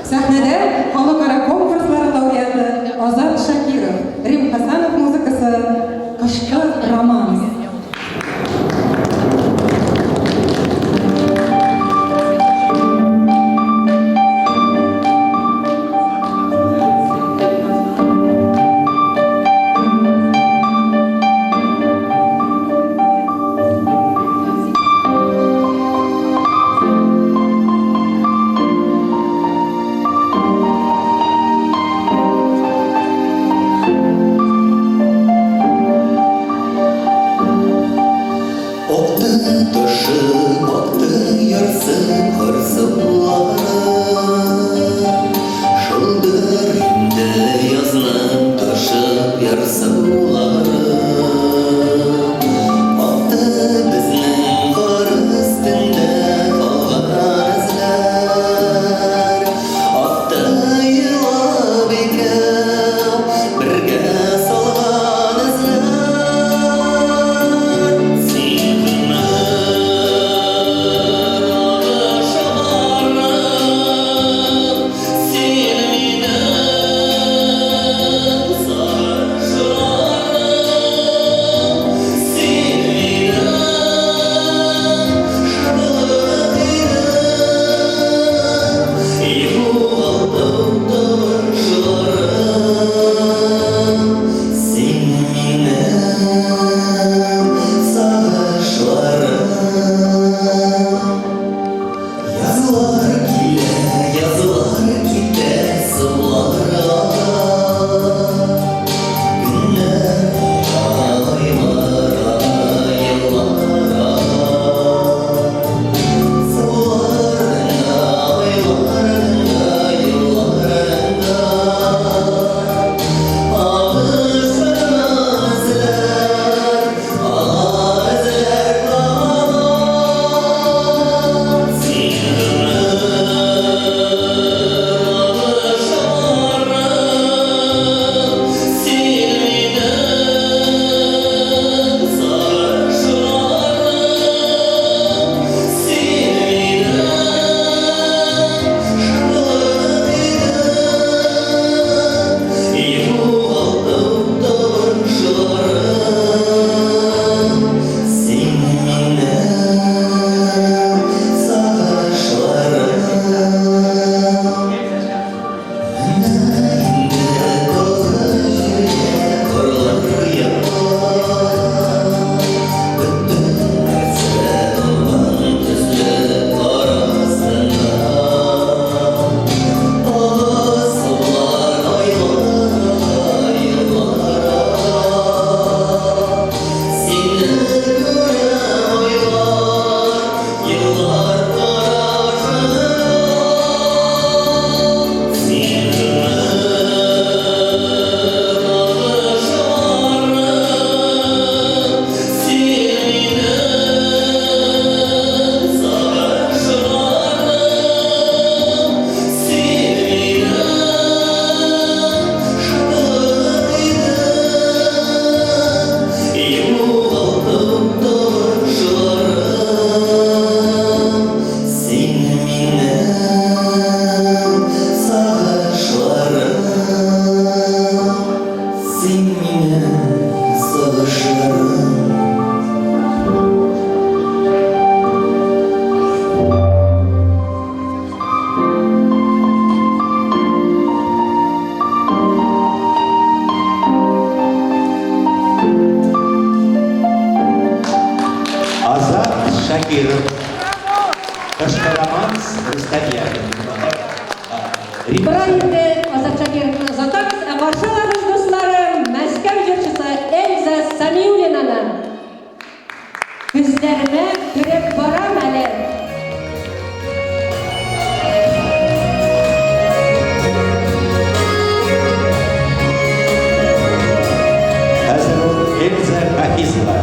Сәхнәдә халыкара конкурслар лауреаты Азат Шакиров, Рим Хәсәнов музыкасы Кышкы романс. Акты ташы, акты ярсы, карсылары. Шылдыр инде язның ташып ярсулары. Акты безнең кар өстендә калган эзләр. Акты елап икәү бергә салган эзләр. Син гомер агышларым, син минем сагышларым, син минем шатлык идең, югалтып тавышларым, син минем сагышларым. Язлар килә, язлар китә, сулар ага. Көннәр айлар ага, еллар ага. Сулар айлар еллар Агышыннан эзләр, ага эзләр кала. Син гомер агышларым, син минем сагышларым, син минем шатлык идең, югалтып тавышларым, син минем сагышларым. Менә инде тагы җиргә карлар ява. Бөтен нәрсә тонган төсле кар астында. Тагы сулар, айлар, еллар ага. Сине күрәм, айлар, еллар карашында. Син гомер агышларым, син минем сагышларым, син минем шатлык идең, югалтып тавышларым, син минем сагышларым, син минем сагышларым. Азат Шакиров. Кышкы романс Рөстәм Яхин. Бара инде Азат Шакировны озатабыз, ә каршы алабыз, дусларым, Мәскәү җырчысы Эльза Самиуллинаны. Күзләремә кереп барам әле. Хәзер ул Эльза Хафизова.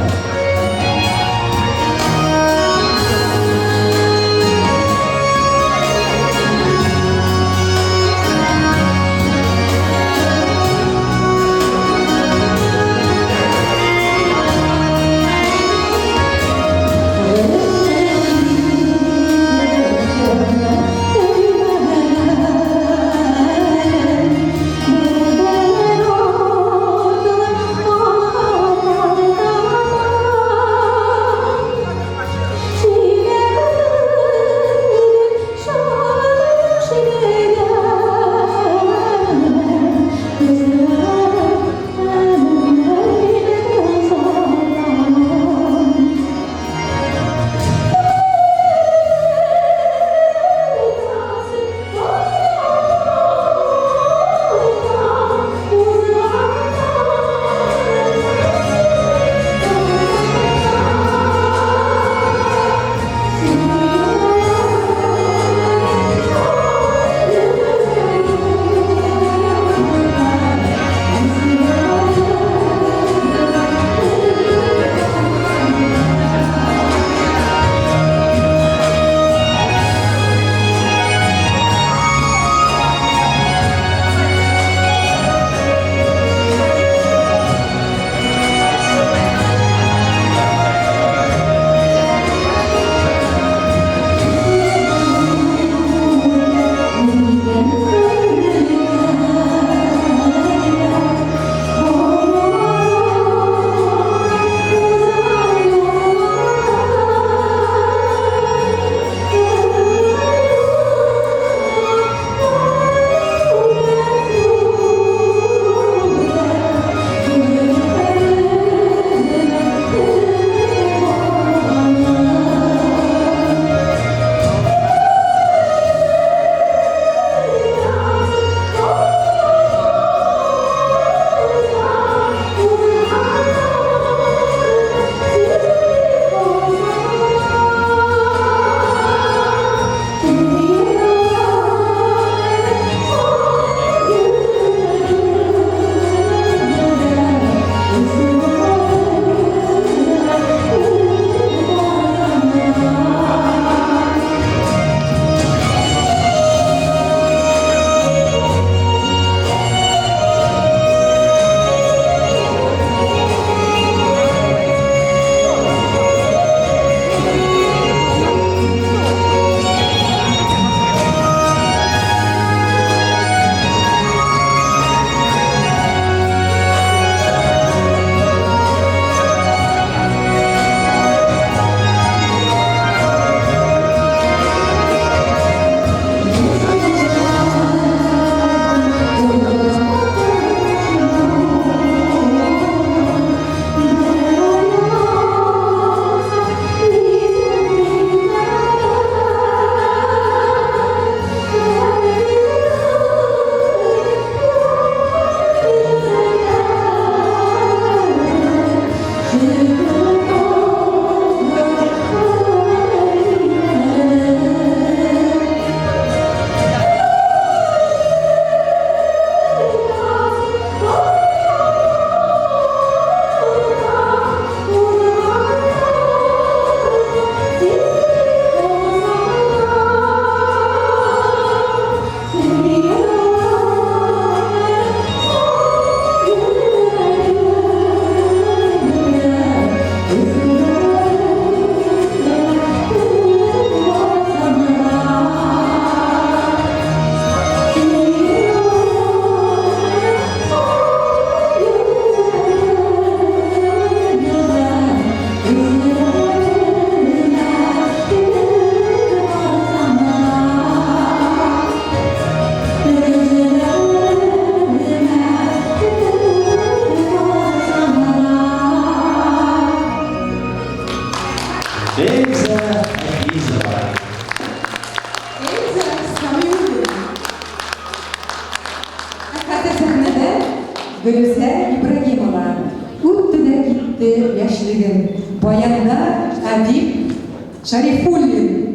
Гөлүсә Ибрагимова, Үтте дә китте яшьлегем, баянда Әдип Шәрифуллин.